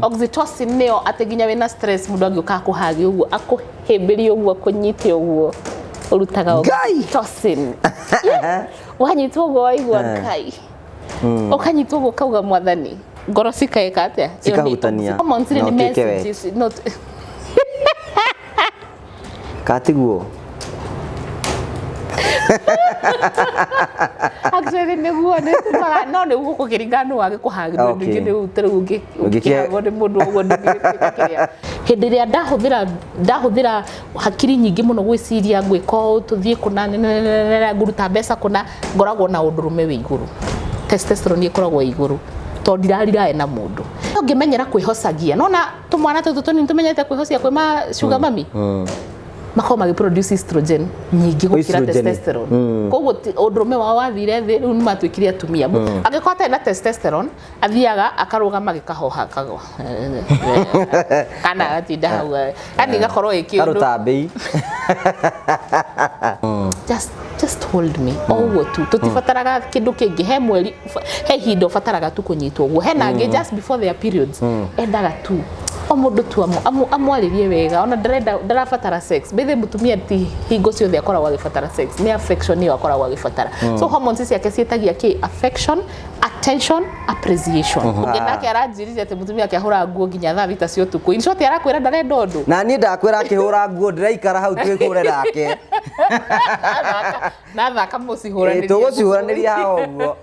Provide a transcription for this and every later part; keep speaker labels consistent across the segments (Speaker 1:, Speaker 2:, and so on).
Speaker 1: Oxytocin nĩyo atĩ nginya wĩna stress mũndũ angĩũka akũhage ũguo akũhĩmbĩrie ũguo akũnyite ũguo ũrutaga
Speaker 2: Ngai!
Speaker 1: oxytocin. Wanyitwo ũguo waigua Ngai. Ũkanyitwo ũguo ũkauga mwathani ngoro cikaĩka atĩa? Ĩyo nĩ
Speaker 2: Cikahutania.
Speaker 1: Hormones
Speaker 2: Na
Speaker 1: nĩ
Speaker 2: ũtuĩke wet.
Speaker 1: messages no
Speaker 2: Katiguo.
Speaker 1: Actually nĩguo nĩtumaga no nĩguo gũkĩringana nũ wagĩkũhagĩra
Speaker 2: Okay.
Speaker 1: ndũngĩ rĩu ta rĩu
Speaker 2: Ũngĩkĩa-
Speaker 1: ũngĩkĩhagwo nĩ mũndũ ũguo ndũngĩgĩtuĩka kĩrĩa. Hĩndĩ ĩrĩa ndahũthĩra ndahũthĩra hakiri nyingĩ mũno gwĩciria ngwĩka ũũ tũthiĩ kũna nenenenene, ngũruta mbeca kũna ngoragwo na ũndũrũme wĩ igũrũ, testosterone ĩkoragwo ĩ igũrũ tondũ ndirarirae na mũndũ. Ũngĩmenyera kwĩhocagia nona tũmwana tũtũ tũnini tũmenyerete kwĩhocia kwĩ ma sugar mummy makoragwo magĩ produce estrogen nyingĩ gũkĩra
Speaker 2: Estrogen.
Speaker 1: testosterone. Koguo ũndũrũme wao wathire thĩ rĩu nĩ matuĩkire atumia. Angĩkorwo atarĩ na testosterone athiaga akarũgama gĩkahoha akagwa kana agatinda hau, yani igakorwo ĩ kĩũndũ.
Speaker 2: Karũtambĩ.
Speaker 1: Just hold me o ũguo tu, tũtibataraga kĩndũ kĩngĩ. He mweri he ihinda ũbataraga tu kũnyitwo ũguo. Hena angĩ just before their periods endaga tu o mũndũ tu amwarĩrie wega, ona ndarenda ndarabatara sex. Bethe mũtumia ti hingo ciothe akoragwo agĩbatara sex, nĩ affection nĩyo akoragwo agĩbatara. So hormones ciake ciĩtagia kĩ? Affection, attention, appreciation. Ũngĩ nake aranjĩrire atĩ mũtumia akĩhũra nguo nginya thaa 6 cia ũtukũ, in short arakwĩra ndarenda ũndũ.
Speaker 2: Na niĩ ndakwĩra akĩhũra nguo ndĩraikara hau twĩkũre nake.
Speaker 1: Na thaka mũcihũranĩrie.
Speaker 2: Tũgũcihũranĩria haha ũguo.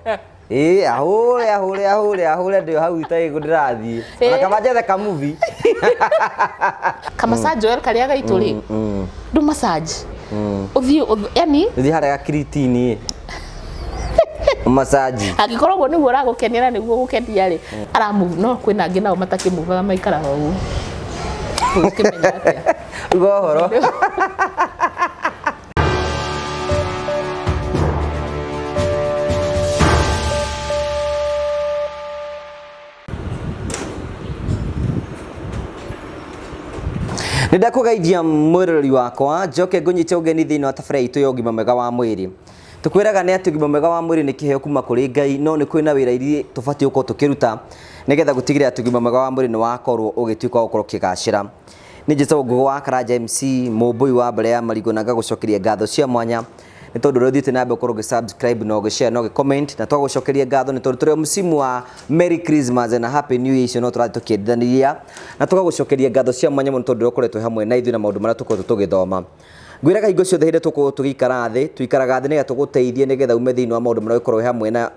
Speaker 2: Ĩĩ ahũre ahũre ahũre ahũre ndĩ hau itarĩ ndĩrathiĩ. Ona kaba njethe kamuvi.
Speaker 1: Ka massage oil karĩa gaitũ rĩ, ndũ massage ũthiĩ yani
Speaker 2: Thiĩ harĩa gakiritini. Massage.
Speaker 1: Angĩkorwo ũguo nĩguo ũragũkenia na nĩguo gũkenia rĩ aramove, no kwĩna angĩ nao matakĩmuvaga maikaraga ũguo. Ũngĩkĩmenya atĩa?
Speaker 2: Uga ũhoro. Nĩ ndakũgeithia mwĩroreri wakwa, njoke ngũnyite ũgeni thĩinĩ wa tabarĩra itũ ya ũgima mwega wa mwĩrĩ. Tũkwĩraga nĩ atĩ ũgima mwega wa mwĩrĩ nĩ kĩheo kuma kũrĩ Ngai, no nĩ kwĩ na wĩra ithuĩ tũbatiĩ gũkorwo tũkĩruta nĩgetha gũtigĩrĩra atĩ ũgima mwega wa mwĩrĩ nĩ wakorwo ũgĩtuĩka wa gũkorwo ũkĩgacĩra. Nĩ njĩtagwo Ngũgĩ wa Karanja MC, mũmbũi wa mbere ya marigũ, na ngagũcokeria ngatho cia mwanya nĩ tondũ ũrĩa ũthiĩte na mbere gũkorwo ũgĩ subscribe na ũgĩ share na ũgĩ comment, na twagũcokeria ngatho nĩ tondũ tũrĩ o msimu wa Merry Christmas na Happy New Year icio no tũrathiĩ tũkĩendithanĩria, na tũgagũcokeria ngatho cia mwanya mũno tondũ ũrĩa ũkoretwo hamwe na ithuĩ na maũndũ marĩa tũkoretwo tũgĩthoma. Ngwĩraga hingo ciothe hĩndĩ tũkorwo tũgĩikara thĩ, tũikaraga thĩ nĩgetha tũgũteithie nĩgetha ume thĩinĩ wa maũndũ marĩa ũkorwo wĩ hamwe na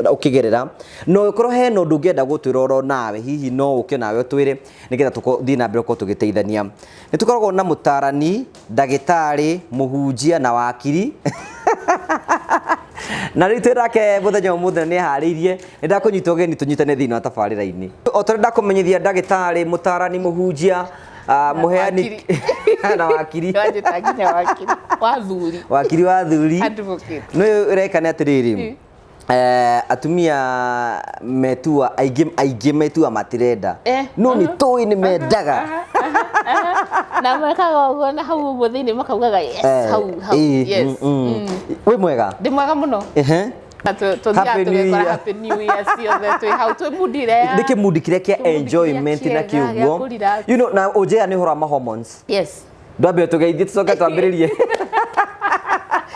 Speaker 2: ũkĩgerera. Na ũngĩkorwo hena ũndũ ũngĩenda gũtwĩra oro nawe, hihi no ũke nawe ũtwĩre nĩgetha tũthiĩ na mbere gũkorwo tũgĩteithania. Nĩ tũkoragwo na mũtarani, ndagĩtarĩ, mũhunjia na wakiri. Na rĩu twĩ nake mũthenya ũmũthĩ na nĩ eharĩirie, nĩ ndakũnyita ũgeni tũnyitane thĩinĩ wa tabarĩra-inĩ. O ta ũrĩa ndakũmenyithia ndagĩtarĩ, mũtarani, mũhunjia, mũheani na wakiri.
Speaker 1: Wanjĩta nginya wakiri wa thuri.
Speaker 2: Wakiri wa thuri.
Speaker 1: Advocate.
Speaker 2: Nĩ ũreka nĩ atĩrĩrĩ, atumia metua aingĩ aingĩ metua matirenda, no nĩ tũĩ nĩ mendaga.
Speaker 1: Na mekaga ũguo na hau ũguo thĩinĩ makaugaga yes, hau hau, yes.
Speaker 2: Wĩ mwega?
Speaker 1: Ndĩ mwega mũno. Na tũthiaga
Speaker 2: Happy New
Speaker 1: tũgekora
Speaker 2: Year.
Speaker 1: Happy New Year ciothe twĩ hau twĩ mood ĩrĩa ya
Speaker 2: Nĩ kĩmundi kĩrĩa kĩa
Speaker 1: kĩmundi kĩrĩa
Speaker 2: enjoyment na
Speaker 1: kĩega, gĩa
Speaker 2: kĩũguo
Speaker 1: kũ-relax.
Speaker 2: Na ũnjĩra nĩ ũhoro wa ma hormones.
Speaker 1: Yes.
Speaker 2: Ndwambe ũtũgeithie tũcoke twambĩrĩrie.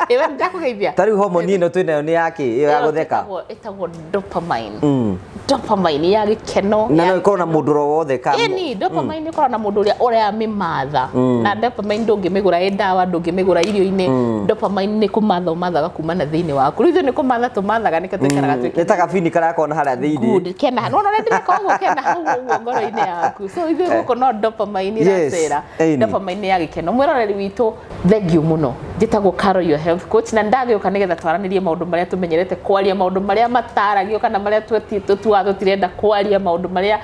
Speaker 1: Ĩwe ndakũgeithia.
Speaker 2: Ta rĩu hormone ĩno twĩnayo nĩ yakĩ ĩyo ya
Speaker 1: Ĩyo
Speaker 2: gũtheka?
Speaker 1: Ĩtagwo dopamine. Dopamine ya gĩkeno.
Speaker 2: Na no ĩkorwo na mũndũ oro wothe ka
Speaker 1: Ĩni dopamine ĩkoragwo na mũndũ ũrĩa ũramĩmatha. Na dopamine ndũngĩmĩgũra ĩ ndawa, ndũngĩmĩgũra irio-inĩ. Dopamine nĩ kũmatha ũmathaga kuma na thĩinĩ waku. Rĩu ithuĩ nĩ kũmatha tũmathaga nĩkĩo tũikaraga twĩ
Speaker 2: Nĩ ta gabini karĩa kona harĩa thĩinĩ.
Speaker 1: Good. Kena nona ũrĩa ndĩreka ũguo kena hau ũguo ngoro-inĩ yaku. So ithuĩ gũkũ no dopamine ĩracera.
Speaker 2: Ĩni.
Speaker 1: Dopamine ya gĩkeno. Mwĩroreri witũ, thank you mũno. Njĩtagwo Carol, your health coach, na ndagĩũka nĩgetha twaranĩrie maũndũ marĩa tũmenyerete kwaria, maũndũ marĩa mataragio kana marĩa tũtuaga tũtirenda kwaria, maũndũ marĩa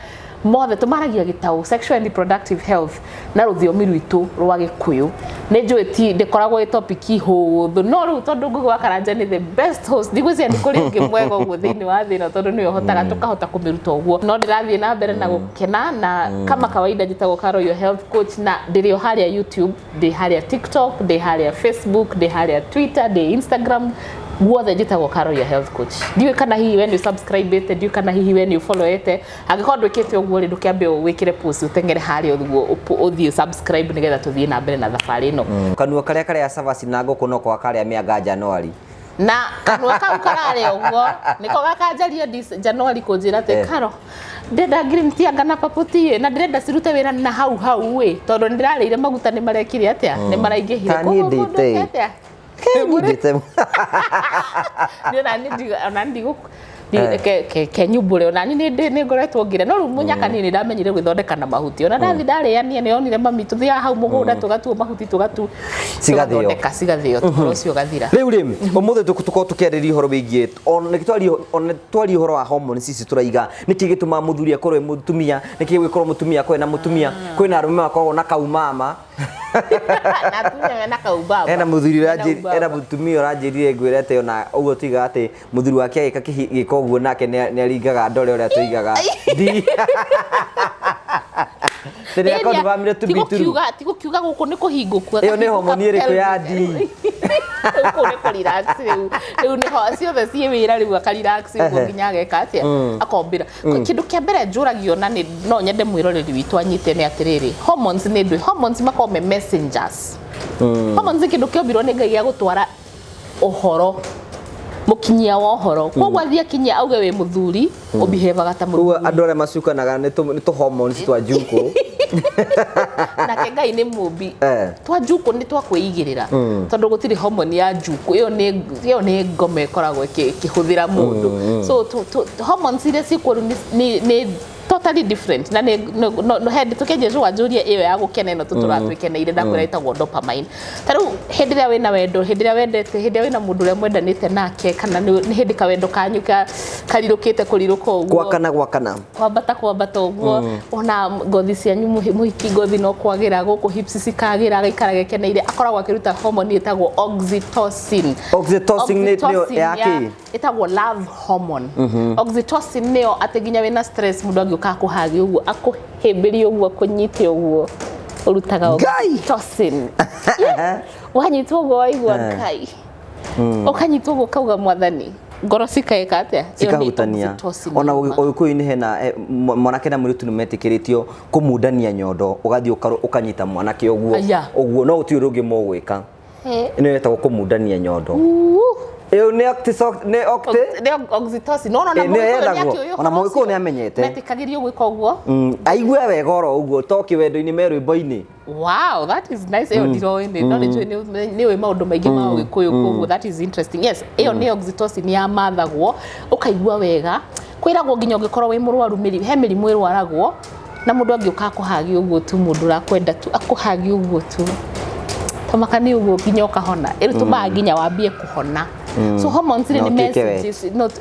Speaker 1: mothe tũmaragia gĩtaũ, sexual and reproductive health na rũthiomi rwitũ rwa Gĩkũyũ. Nĩ njũĩ ti ndĩkoragwo ĩ topic hũthũ, no rĩu tondũ Ngũgĩ wa Karanja nĩ the best host, ndigwĩciria nĩ kũrĩ ũngĩ mwega ũguo thĩinĩ wa thĩ ĩno, tondũ nĩwe ũhotaga tũkahota kũmĩruta ũguo. No ndĩrathiĩ na mbere na gũkena na kama kawaida njĩtagwo Carol, your health coach, na ndĩrĩ o harĩa YouTube, ndĩ harĩa TikTok, ndĩ harĩa Facebook, ndĩ harĩa Twitter, ndĩ Instagram. Guothe njĩtagwo Carol your health coach. Ndiũĩ kana hihi we nĩ subscribe-ĩte, ndiũĩ kana hihi we nĩ ũfollow-ĩte. Angĩkorwo ndwĩkĩte ũguo rĩ, ndũkĩambe wĩkĩre post ũteng'ere harĩa ũguo ũthiĩ subscribe nĩgetha tũthiĩ na mbere na thabarĩ ĩno.
Speaker 2: Kanua karĩa karĩa cabaci na ngũkũ no kwa karĩa mĩanga January.
Speaker 1: Na kanua kau kararĩa ũguo nĩko gakanjaria January kũnjĩra atĩ Karo, ndĩrenda green tea anga na purple tea na ndĩrenda cirute wĩra na hau hau ĩ, tondũ nĩ ndĩrarĩire maguta nĩ marekire atĩa, nĩ maraingĩhire.
Speaker 2: Ta niĩ
Speaker 1: Koguo mũndũ
Speaker 2: ndĩte.
Speaker 1: eke atĩa?
Speaker 2: Ndĩte.
Speaker 1: Niĩ ona niĩ ona ndigũ ke nyumbũre ona niĩ nĩ ngoretwo ngĩrĩa, no rĩu mũnyaka niĩ nĩ ndamenyire gwĩthondeka na mahuti. Ona ndathi ndarĩania nĩ onire mami tũthiaga hau mũgũnda tũgatua mahuti tũgatu
Speaker 2: Cigathĩo.
Speaker 1: Tũgathondeka cigathĩo, ũhoro ũcio ũgathira.
Speaker 2: Rĩu rĩ, ũmũthĩ tũkorwo tũkĩarĩria ũhoro wĩgiĩ ona twarie ũhoro wa hormones ici, tũraiga nĩkĩ gĩtũmaga mũthuri akorwo e mũtumia, nĩkĩ gĩkorwo mũtumia akorwo na mũtumia, kwĩna arũme makoragwo na kaumama
Speaker 1: na atumia mena kaubaba.
Speaker 2: Ena mũthuri
Speaker 1: Mena
Speaker 2: ũranjĩrire, ena
Speaker 1: ubaba.
Speaker 2: mũtumia ũranjĩrire ngwĩre atĩ ona ũguo tuigaga atĩ mũthuri wake agĩka gĩko ũguo nake nĩ aringaga ndore ũrĩa tuigaga ndi tĩrĩa confirmire to be true.
Speaker 1: Tigũkiuga gũkũ nĩ kũhingũku.
Speaker 2: Ĩyo nĩ hormone ĩrĩkũ ya D?
Speaker 1: Rĩu kũu nĩ kũ-relax, rĩu rĩu nĩho ciothe ciĩ wĩra, rĩu aka-relax ũguo nginya ageka atĩa, akombĩra. Kĩndũ kĩa mbere njũragio na nĩ no nyende mwĩroreri witũ anyite nĩ atĩrĩrĩ, hormones nĩ ndũĩ? Hormones makoragwo me messengers. Hormones nĩ kĩndũ kĩombirwo nĩ Ngai gĩa gũtwara ũhoro, mũkinyia wa ũhoro. Koguo athiĩ akinyia auge wĩ mũthuri, ũbihevaga ta
Speaker 2: Koguo
Speaker 1: mũthuri.
Speaker 2: Andũ arĩa macukanaga nĩ tũ hormones twa njukũ.
Speaker 1: Nake Ngai nĩ mũmbi. Twa njukũ nĩ twa kwĩigĩrĩra, tondũ gũtirĩ hormone ya njukũ. Ĩyo nĩ ngoma ĩkoragwo ĩkĩhũthĩra mũndũ. So hormones iria ciĩkuo rĩu nĩ totally different na nĩ no hĩndĩ tũkĩanjia wanjũria ĩyo ya gũkena ĩno tũtũraga twĩkeneire, ndakwĩra ĩtagwo dopamine. Ta rĩu hĩndĩ ĩrĩa wĩna wendo, hĩndĩ ĩrĩa wendete, hĩndĩ ĩrĩa wĩna mũndũ ũrĩa mwendanĩte nake, kana nĩ hĩndĩ kawendo kanyu karirũkĩte kũrirũka ũguo,
Speaker 2: Gwakana gwakana.
Speaker 1: Kwambata kwambata ũguo, ona ngothi cianyu, mũhiki ngothi no kwagĩra gũkũ, hips cikagĩra, agaikara gekeneire, akoragwo akĩruta hormone ĩtagwo oxytocin.
Speaker 2: Oxytocin nĩyo
Speaker 1: Oxytocin
Speaker 2: ya kĩ?
Speaker 1: Ĩtagwo love hormone. Oxytocin nĩyo atĩ nginya wĩna stress, mũndũ angĩũka akũhage ũguo, akũhĩmbĩrie ũguo, akũnyite ũguo, ũrutaga
Speaker 2: Ngai!
Speaker 1: oxytocin. Yeah. Wanyitwo ũguo waigua Ngai, ũkanyitwo ũguo ũkauga Mwathani, ngoro cikaĩka atĩa? Ĩyo nĩ
Speaker 2: Cikahutania.
Speaker 1: Oxytocin
Speaker 2: Ona
Speaker 1: yuma.
Speaker 2: Ũgĩkũyũ-inĩ hena mwanake na mũirĩtu nĩ metĩkĩrĩtio kũmundania nyondo, ũgathiĩ ũkanyita mwanake ũguo.
Speaker 1: Aya.
Speaker 2: Ũguo no gũtirĩ ũndũ ũngĩ mũgwĩka. Ĩno ĩtagwo kũmundania nyondo. Ĩyo nĩ nĩ octi
Speaker 1: Nĩ oxytocin. No ona
Speaker 2: Nĩyo
Speaker 1: Mũgĩkũyũ
Speaker 2: yendagwo.
Speaker 1: nĩakĩũĩ
Speaker 2: Ona
Speaker 1: ũhoro
Speaker 2: Mũgĩkũyũ
Speaker 1: ũcio.
Speaker 2: nĩamenyete.
Speaker 1: Metĩkagĩrio gwĩka ũguo.
Speaker 2: Aigue wega oro ũguo to kĩwendo-inĩ me rwĩmbo-inĩ.
Speaker 1: Wow, that is nice. Ĩyo ndiroĩ nĩ no nĩ njũĩ nĩ ũĩ maũndũ maingĩ ma Ũgĩkũyũ, koguo that is interesting. Yes, ĩyo nĩ oxytocin yamathagwo ũkaigua wega. Kwĩragwo nginya ũngĩkorwo wĩ mũrwaru he mĩrimũ ĩrwaragwo na mũndũ angĩũka akũhagi ũguo tu, mũndũ ũrakwenda tu akũhagi ũguo tu tamakani ũguo nginya ũkahona. Ĩtũmaga nginya wambie kũhona. So hormones rĩ
Speaker 2: Na
Speaker 1: nĩ
Speaker 2: ũtuĩke wet.
Speaker 1: messages not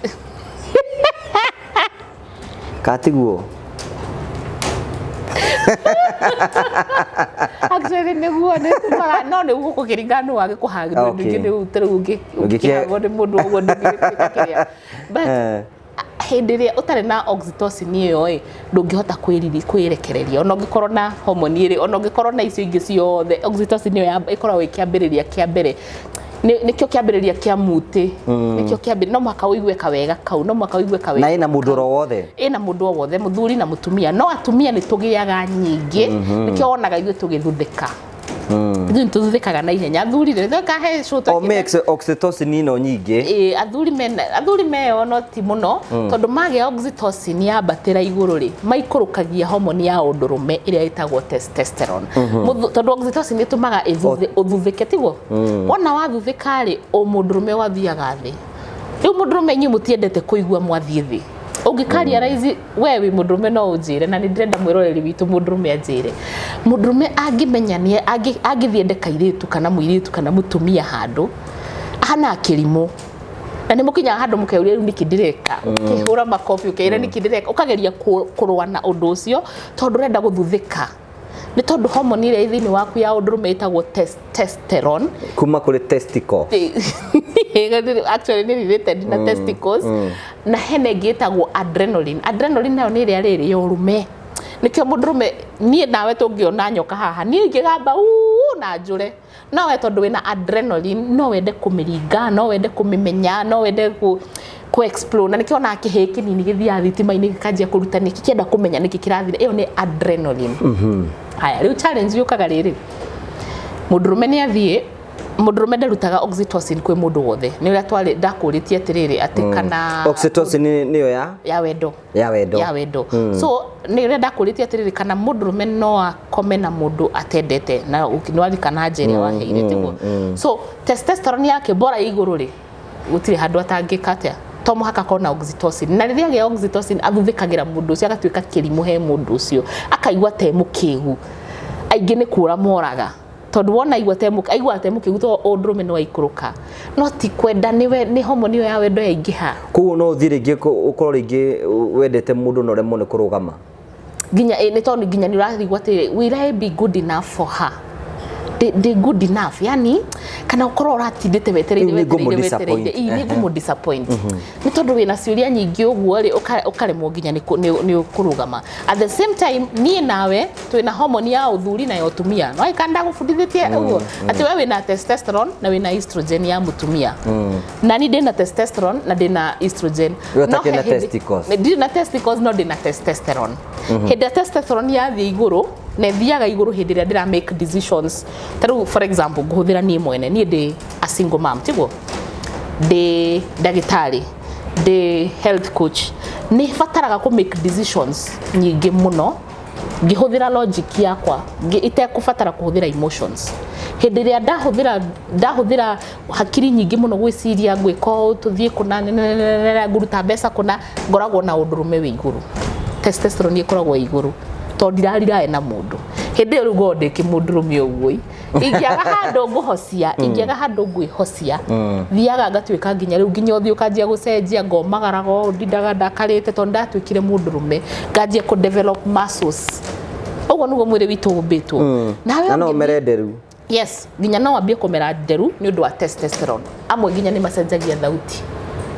Speaker 2: Katiguo.
Speaker 1: Actually nĩguo nĩ no nĩguo kũkĩringana nũ wagĩkũhagi. Ndũngĩ rĩu ta rĩu ũngĩkĩhagwo nĩ mũndũ ũguo ndũngĩgĩtuĩka kĩrĩa, but hĩndĩ ĩrĩa ũtarĩ na oxytocin ĩyo ĩ, ndũngĩhota kwĩrekereria ona ũngĩkorwo na hormone ĩrĩ, ona ũngĩkorwo na icio ingĩ ciothe. Oxytocin ĩyo ĩkoragwo ĩ kĩambĩrĩria kĩa mbere, nĩkĩo kĩambĩrĩria kĩa mũtĩ, nĩkĩo kĩambĩrĩria. No mũhaka ũigue kawega kau, no mũhaka ũigue kawega.
Speaker 2: Na ĩna mũndũ oro wothe.
Speaker 1: Ĩna mũndũ o wothe, mũthuri na mũtumia, no atumia nĩ tũgĩaga nyingĩ, nĩkĩo wonaga ithuĩ tũgĩthuthĩka. Ithuĩ nĩ tũthuthĩkaga na ihenya, athuri rĩ kahe show
Speaker 2: O
Speaker 1: twekĩte.
Speaker 2: me oxytocin ĩno nyingĩ.
Speaker 1: Ĩĩ, athuri meyo no ti mũno, tondũ magĩa oxytocin yambatĩra igũrũ rĩ, maikũrũkagia hormone ya ũndũrũme ĩrĩa ĩtagwo testosterone. Tondũ oxytocin ĩtũmaga ũthuthĩke, tiguo? Wona wathuthĩka rĩ, o mũndũrũme wathiaga thĩ. Rĩu mũndũrũme, inyuĩ mũtiendete kũigua mwathiĩ thĩ. Ũngĩka-realize we wĩ mũndũrũme, no ũnjĩre, na nĩ ndĩrenda mwĩroreri witũ mũndũrũme anjĩre, mũndũrũme angĩmenya nĩ angĩthiĩ ende kairĩtu kana mũirĩtu kana mũtumia handũ ahana kĩrimũ, na nĩ mũkinyaga handũ mũkeuria, rĩu nĩkĩ ndĩreka? Ũkĩhũra makobi ũkeira nĩkĩ ndĩreka, ũkageria kũrũa na ũndũ ũcio tondũ ũrenda gũthuthĩka, nĩ tondũ hormone ĩrĩa ĩ thĩinĩ waku ya ũndũrũme ĩtagwo testosterone.
Speaker 2: Kuma kũrĩ testicle.
Speaker 1: Actually nĩ related na testicles. Na hena ĩngĩ ĩtagwo adrenaline. Adrenaline nayo nĩ ĩrĩa rĩrĩ ya ũrũme. Nĩkĩo mũndũrũme, niĩ nawe tũngĩona nyoka haha, niĩ ingĩgamba uu. Na njũre no we tondũ wĩna adrenaline, no wende kũmĩringa, no wende kũmĩmenya, no wende kũ explore. Na nĩkĩo ona kĩhĩĩ kĩnini gĩthiaga thitima-inĩ gĩkanjia kũrutania kĩkĩenda kũmenya nĩkĩ kĩrathire. Ĩyo nĩ adrenaline. Haya, rĩu challenge yũkaga rĩrĩ, mũndũrũme nĩ athiĩ, mũndũrũme ndarutaga oxytocin kwĩ mũndũ wothe. Nĩ ũrĩa twarĩ ndakũrĩtie atĩrĩrĩ, atĩ kana
Speaker 2: Oxytocin nĩyo ya
Speaker 1: ya wendo.
Speaker 2: Ya wendo.
Speaker 1: Ya wendo. So nĩ ũrĩa ndakũrĩtie atĩrĩrĩ, kana mũndũrũme no akome na mũndũ atendete, na nĩwarikana nja ĩrĩa waheire, tiguo? So testosterone yake bora ĩ igũrũ rĩ, gũtirĩ handũ atangĩka atĩa, to mũhaka akorwo na oxytocin. Na rĩrĩa agĩa oxytocin, athuthĩkagĩra mũndũ ũcio, agatuĩka kĩrimũ he mũndũ ũcio, akaigua te mũkĩgu. Aingĩ nĩ kũra moraga, tondũ wona aigua te aiguaga te mũkĩgu, to ũndũrũme nĩ waikũrũka, no ti kwenda, nĩwe nĩ homoni ĩyo ya wendo yaingĩha.
Speaker 2: Koguo no ũthiĩ rĩngĩ ũkorwo rĩngĩ wendete mũndũ na ũremwo nĩ kũrũgama.
Speaker 1: Nginya nĩ tondũ nginya nĩ ũrarigwo atĩrĩ, will I be good enough for her? Ndĩ good enough? Yani kana ũkorwo ũratindĩte wetereire
Speaker 2: Rĩu nĩ ngũmũ
Speaker 1: wetereire wetereire
Speaker 2: disappoint.
Speaker 1: Ĩ, nĩ ngũmũ disappoint, nĩ tondũ wĩna ciũria nyingĩ ũguo rĩ, ũkaremwo nginya nĩ kũrũgama. At the same time, niĩ nawe twĩna hormone ya ũthuri na ya ũtumia. No ĩka ndagũbundithĩtie ũguo atĩ we wĩna testosterone na wĩna estrogen ya mũtumia, na niĩ ndĩna testosterone na ndĩna estrogen.
Speaker 2: We
Speaker 1: No
Speaker 2: ũtakĩrĩ
Speaker 1: he
Speaker 2: na
Speaker 1: hĩndĩ-
Speaker 2: testicles.
Speaker 1: Ndirĩ na testicles, no ndĩna testosterone. Hĩndĩ ĩrĩa testosterone yathiĩ igũrũ, na ĩthiaga igũrũ hĩndĩ ĩrĩa ndĩra make decisions. Ta rĩu, for example, ngũhũthĩra niĩ mwene, niĩ ndĩ a single mom, tiguo? Ndĩ ndagĩtarĩ, ndĩ health coach. Nĩ bataraga kũ make decisions nyingĩ mũno ngĩhũthĩra logic yakwa, itekũbatara kũhũthĩra emotions. Hĩndĩ ĩrĩa ndahũthĩra hakiri nyingĩ mũno gwĩciria ngwĩka ũũ, tũthiĩ kũna nenenenene, ngũruta mbeca kũna, ngoragwo na ũndũrũme wĩ igũrũ, testosterone ĩkoragwo ĩ igũrũ, tondũ ndirarirae na mũndũ. Hĩndĩ ĩyo rĩu ngoragwo ndĩ kĩmũndũrũme ũguo. Ingĩaga handũ ngũhocia, ingĩaga handũ ngwĩhocia, thiaga ngatuĩka nginya rĩu nginya ũthiũ ũkanjia gũcenjia, ngomagaraga ũũ, ndindaga ndakarĩte, tondũ ndatuĩkire mũndũrũme, nganjia kũ develop muscles. Ũguo nĩguo mwĩrĩ witũ ũmbĩtwo. Nawe
Speaker 2: Na no
Speaker 1: ũngĩthiĩ-
Speaker 2: ũmere nderu.
Speaker 1: Yes, nginya no wambie kũmera nderu nĩ ũndũ wa testosterone. Amwe nginya nĩ macenjagia thauti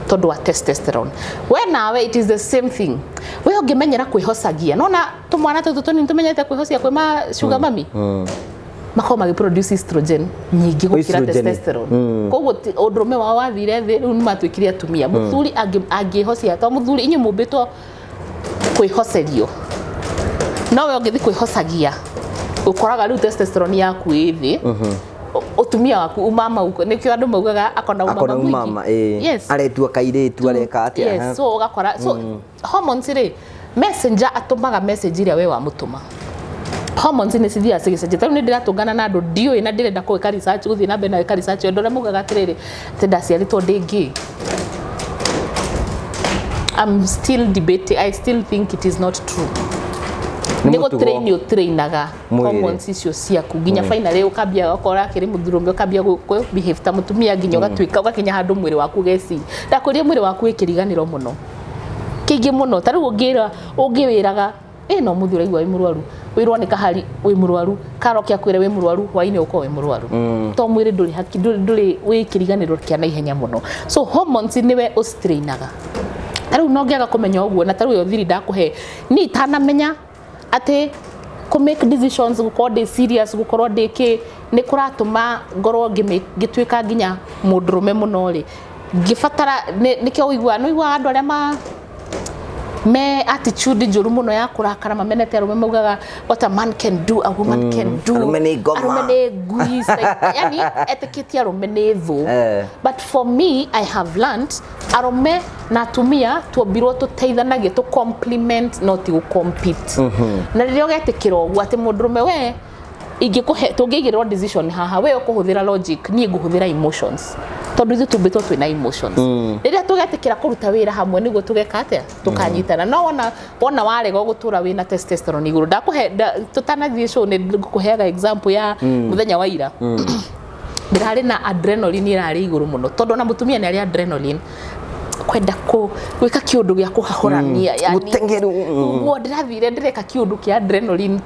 Speaker 1: tondũ wa testosterone. We nawe, it is the same thing. We ũngĩmenyera kwĩhocagia, nona tũmwana tũtũ tũnini tũmenyerete kwĩhocia kwĩ ma sugar mummy, makoragwo magĩproduce estrogen nyingĩ gũkĩra
Speaker 2: Estrogen.
Speaker 1: testosterone. Koguo ũndũrũme wao wathire thĩ, rĩu nĩ matuĩkire atumia. Mũthuri angĩhocia, to mũthuri, inyuĩ mũmbĩtwo kwĩhocerio, no we ũngĩthiĩ kwĩhocagia, ũkoraga rĩu testosterone yaku ĩ thĩ, ũtumia waku, umama uko, nĩkĩo andũ maugaga akona umama
Speaker 2: Akona
Speaker 1: mũingĩ.
Speaker 2: umama, ĩ.
Speaker 1: Yes.
Speaker 2: Aretua kairĩtu, areka atĩa?
Speaker 1: Yes, so ũgakora, so hormones rĩ, messenger atũmaga message ĩrĩa we wamũtũma. Hormones nĩ cithiaga cigĩcenjia. Tarĩu nĩ ndĩratũngana na andũ ndiũĩ, na ndĩrenda gwĩka research, gũthiĩ na mbere na gwĩka research, andũ arĩa maugaga atĩrĩrĩ, atĩ ndaciarĩtwo ndĩ gay. I'm still debating. I still think it is not true.
Speaker 2: Nĩ
Speaker 1: Nĩ
Speaker 2: mũtugo.
Speaker 1: gũtrain ũtrainaga
Speaker 2: Mwĩrĩ.
Speaker 1: hormones icio ciaku nginya finally ũkambia ũkora akĩrĩ mũndũrũme, ũkambia kũ behave ta mũtumia, nginya ũgatuĩka ũgakinya handũ mwĩrĩ waku ũgeci ndakwĩria mwĩrĩ waku wĩ kĩriganĩro mũno kĩingĩ mũno. Ta rĩu ũngĩra ũngĩwĩraga ĩ no mũthĩ ũraigua wĩ mũrwaru, wĩrwo nĩ kahari wĩ mũrwaru, karoke akwĩre wĩ mũrwaru, hwainĩ ũkorwo wĩ mũrwaru, to mwĩrĩ ndũrĩ haki, ndũrĩ wĩ kĩriganĩro kĩa naihenya mũno. So hormones nĩwe ũstrainaga. Ta rĩu no ngĩaga kũmenya ũguo, na ta rĩu ĩyo thiri ndakũhe, niĩ itanamenya atĩ kũ make decisions, gũkorwo ndĩ serious, gũkorwo ndĩ kĩ, nĩ kũratũma ngorwo ngĩtuĩka nginya mũndũrũme mũno rĩ, ngĩbatara nĩkĩo ũiguaga, nĩ ũiguaga andũ arĩa ma me attitude njũru mũno ya kũrakara, mamenete arũme, maugaga, "What a man can do, a woman can do."
Speaker 2: Arũme nĩ ngoma.
Speaker 1: Arũme nĩ ngui. Like, yani etĩkĩtie arũme nĩ thũ. But for me, I have learned arũme na atumia tuombirwo tũteithanagie, tũ complement, no ti gũ compete. Na rĩrĩa ũgetĩkĩra ũguo atĩ mũndũrũme, we ingĩkũhe, tũngĩigĩrĩrwo decision haha, we ũkũhũthĩra logic, niĩ ngũhũthĩra emotions, tondũ ithuĩ tũmbĩtwo twĩna emotions. Rĩrĩa tũgetĩkĩra kũruta wĩra hamwe, nĩguo tũgeka atĩa, tũkanyitana. No wona warega gũtũra wĩna testosterone igũrũ, ndakũhe tũtanathiĩ show nĩ ngũkũheaga example ya mũthenya wa ira. Ndĩrarĩ na adrenaline ĩrarĩ igũrũ mũno, tondũ ona mũtumia nĩ arĩ adrenaline, kwenda gwĩka kĩũndũ gĩa kũhahũrania, yani
Speaker 2: Gũteng'eru.
Speaker 1: Ũguo ndĩrathire ndĩreka kĩũndũ kĩa adrenaline,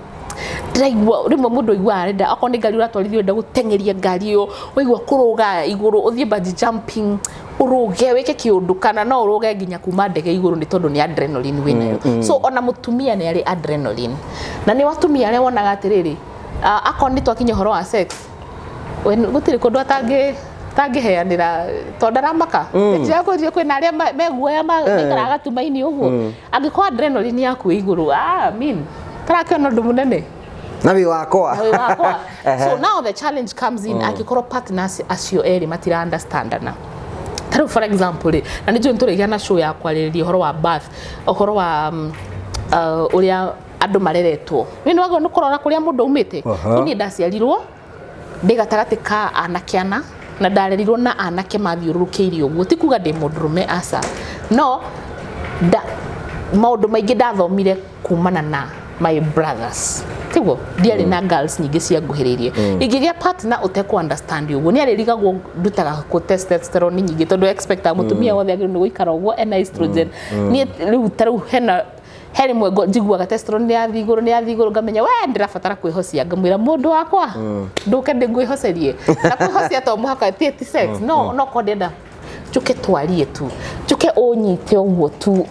Speaker 1: ndĩraigua rĩmwe mũndũ aiguaga arenda, okorwo nĩ ngari ũratwarithia, ũrenda gũteng'eria ngari ĩyo, waigua kũrũga igũrũ, ũthiĩ bungee jumping, ũrũge wĩke kĩũndũ, kana no ũrũge nginya kuma ndege igũrũ, nĩ tondũ nĩ adrenaline wĩnayo. So ona mũtumia nĩ arĩ adrenaline, na nĩ atumia arĩa wonaga atĩrĩrĩ, akorwo nĩ twakinya ũhoro wa sex, We gũtirĩ kũndũ atangĩheanĩra tondũ ndaramaka. Ndĩrakwĩrire kwĩna arĩa meguoya maikaraga gatumaini ũguo. Angĩkorwo adrenaline yaku ĩ igũrũ, ah, mean tarakĩona ũndũ mũnene.
Speaker 2: Na wĩ wakwa.
Speaker 1: Na wĩ wakwa. So now the challenge comes in angĩkorwo partners acio erĩ matira understandana. Ta rĩu for example rĩ, na nĩ njũĩ nĩtũrĩgĩa na show ya kwarĩrĩria ũhoro wa birth, ũhoro wa ũrĩa andũ mareretwo. Nĩ nĩwagĩrĩirwo nĩ kũrora kũrĩa mũndũ aumĩte. Niĩ ndaciarirwo ndĩ gatagatĩ ka anake ana na ndarerirwo na anake mathiũrũrũkĩirie ũguo. Ti kuga ndĩ mũndũrũme, aca, no maũndũ maingĩ ndathomire kumana na my brothers, tiguo ndiarĩ na girls nyingĩ cia nguhĩrĩirie. Ingĩgĩa partner ũtekũ understand ũguo, nĩ arĩrigagwo ndutaga kũ testosterone nyingĩ, tondũ expectaga mũtumia wothe agĩrĩirwo nĩ gũikara ũguo ena estrogen. Niĩ rĩu ta rĩu hena he rĩmwe njiguaga testosterone nĩ yathiĩ igũrũ, nĩ yathiĩ igũrũ, ngamenya we ndĩrabatara kwĩhocia, ngamwĩra mũndũ wakwa ndũke ndĩngwĩhocerie. Na kwĩhocia to mũhaka ti sex, no korwo ndĩrenda njuke twarie tu, njuke ũnyite ũguo tu,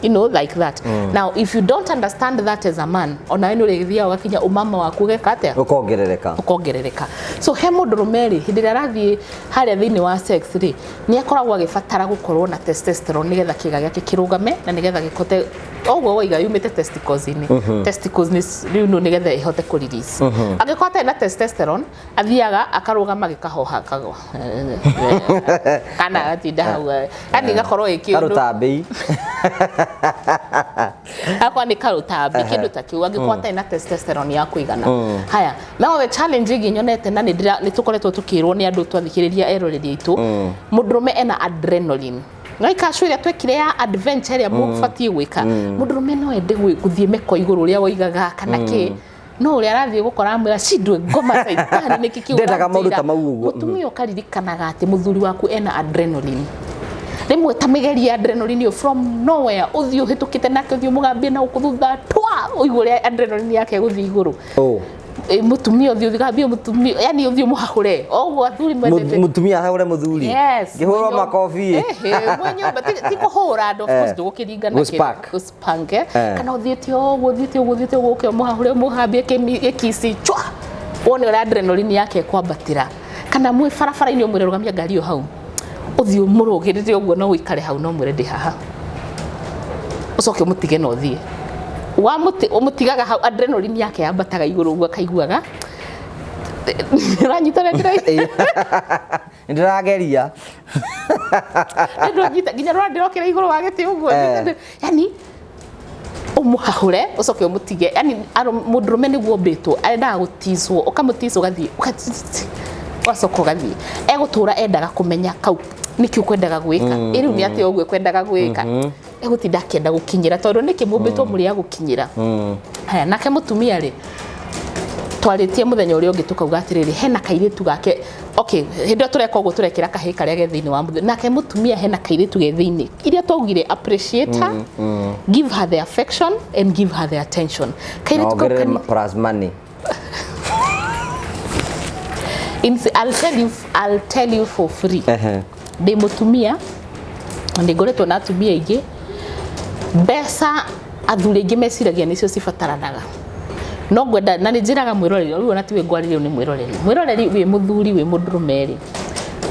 Speaker 1: you know, like that. Now if you don't understand that as a man, onawe nĩ ũrĩthiaga ũgakinya ũmama waku ũgeka atĩa?
Speaker 2: Ũkongerereka.
Speaker 1: Ũkongerereka. So he mũndũrũme rĩ, hĩndĩ ĩrĩa arathiĩ harĩa thĩinĩ wa sex rĩ, nĩ akoragwo agĩbatara gũkorwo na testosterone nĩgetha kĩga gĩake kĩrũgame na nĩgetha gĩkote ũguo waiga yumĩte testicles-inĩ. Testicles nĩ rĩu no nĩgetha ĩhote kũ release. Angĩkorwo atarĩ na testosterone, athiaga akarũgama gĩkahoha, akagwa kana agatinda hau, yani gakorwo ĩ kĩũndũ
Speaker 2: Karũtambĩ.
Speaker 1: Akorwo nĩ karũtambi, kĩndũ ta kĩu, angĩkorwo atarĩ na testosterone ya kũigana. Haya, no the challenge ĩngĩ nyonete na nĩ tũkoretwo tũkĩrwo nĩ andũ twathikĩrĩria eroreri aitũ, mũndũrũme ena adrenaline no ikacu ĩrĩa twekire ya adventure ĩrĩa mũbatiĩ gwĩka, mũndũrũme no ende gũthiĩ meko igũrũ ũrĩa woigaga kana kĩ, no ũrĩa arathiĩ gũkora amwĩra cindwe ngoma caitani nĩkĩ kĩu
Speaker 2: Ndendaga maũndũ
Speaker 1: ũranjĩra?"
Speaker 2: ta mau ũguo.
Speaker 1: Mũtumia ũkaririkanaga atĩ mũthuri waku ena adrenaline, rĩmwe ta mĩgerie adrenaline ĩyo from nowhere, ũthiĩ ũhĩtũkĩte nake, ũthiĩ ũmũgambie na gũkũ thutha twa, ũigue ũrĩa adrenaline yake ĩgũthiĩ igũrũ.
Speaker 2: Oh.
Speaker 1: Ĩ, mũtumia ũthiĩ ũgambie mũtumia, yani ũthiĩ ũmũhahũre o ũguo athuri mendete.
Speaker 2: Mũtumia ahũre mũthuri?
Speaker 1: Yes.
Speaker 2: Ngĩhũrwo makobi.
Speaker 1: Ehe, mwĩ nyũmba ti kũhũra andũ, of course, ndũgũkĩringa na
Speaker 2: Gũ-spark.
Speaker 1: Gũ-spank, eh. Kana ũthiĩte ũguo, ũthiĩte ũguo, ũthiĩte ũguo, ũke ũmũhahũre, ũmũhambie gĩkici chwa, wone ũrĩa adrenaline yake ĩkwambatĩra. Kana mwĩ barabara-inĩ ũmwĩre rũgamia ngari ĩyo hau, ũthiĩ ũmũrũgĩrĩre ũguo, no ũikare hau, no mwĩre ndĩ haha, ũcoke ũmũtige na ũthiĩ. Wamũti ũmũtigaga hau, adrenaline yake yambataga igũrũ ũguo akaiguaga. Ũranyita ũrĩa ndĩroiga?
Speaker 2: Nĩ ndĩrageria.
Speaker 1: Ndũnyita nginya rora ndĩrokĩra igũrũ wa gĩtĩ ũguo. Yani ũmũhahũre ũcoke ũmũtige. Yani mũndũrũme nĩguo ũmbĩtwo, endaga gũticwo, ũkamũtica, ũgathiĩ ũgacoka ũgathiĩ, egũtũra endaga kũmenya kau nĩkĩ ũkwendaga gwĩka. Ĩ rĩu nĩ atĩa ũguo ekwendaga gwĩka, egũtinda akĩenda gũkinyĩra, tondũ nĩkĩ mũmbĩtwo mũrĩ a gũkinyĩra. Haya, nake mũtumia rĩ, twarĩtie mũthenya ũrĩa ũngĩ tũkauga atĩrĩrĩ, hena kairĩtu gake. Okay, hĩndĩ ĩyo tũreka ũguo tũrekĩra kahĩĩ karĩa ge thĩinĩ wa mũthuri, nake mũtumia hena kairĩtu ge thĩinĩ iria twaugire appreciate her, give her the affection and give her the attention. Kairĩtu kau
Speaker 2: Ongerere plus money.
Speaker 1: I'll tell you for free. Ndĩ mũtumia na nĩ ngoretwo na atumia aingĩ. Mbeca athuri aingĩ meciragia nĩcio cibataranaga, no ngwenda na nĩ njĩraga mwĩroreri rĩu, ona tiwe ngwarĩria, rĩu nĩ mwĩroreri. Mwĩroreri wĩ mũthuri, wĩ mũndũrũme rĩ,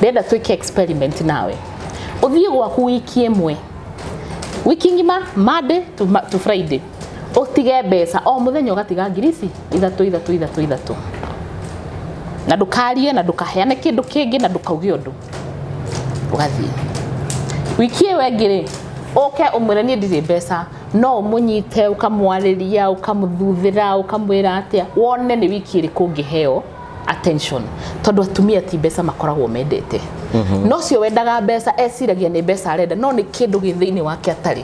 Speaker 1: ndĩrenda twĩke experiment nawe. Ũthiĩ gwaku wiki ĩmwe, wiki ng'ima, Monday to Friday, ũtige mbeca o mũthenya, ũgatiga ngiri ici ithatũ, ithatũ, ithatũ, ithatũ, na ndũkarie na ndũkaheane kĩndũ kĩngĩ na ndũkauge ũndũ. Ũgathiĩ wiki ĩyo ĩngĩ rĩ, ũke ũmwĩre niĩ ndirĩ mbeca, no ũmũnyite, ũkamwarĩria, ũkamũthuthĩra, ũkamwĩra atĩa, wone nĩ wiki ĩrĩkũ ũngĩheo attention, tondũ atumia ti mbeca makoragwo mendete. No cio wendaga mbeca eciragia nĩ mbeca arenda, no nĩ kĩndũ gĩ thĩinĩ wake atarĩ,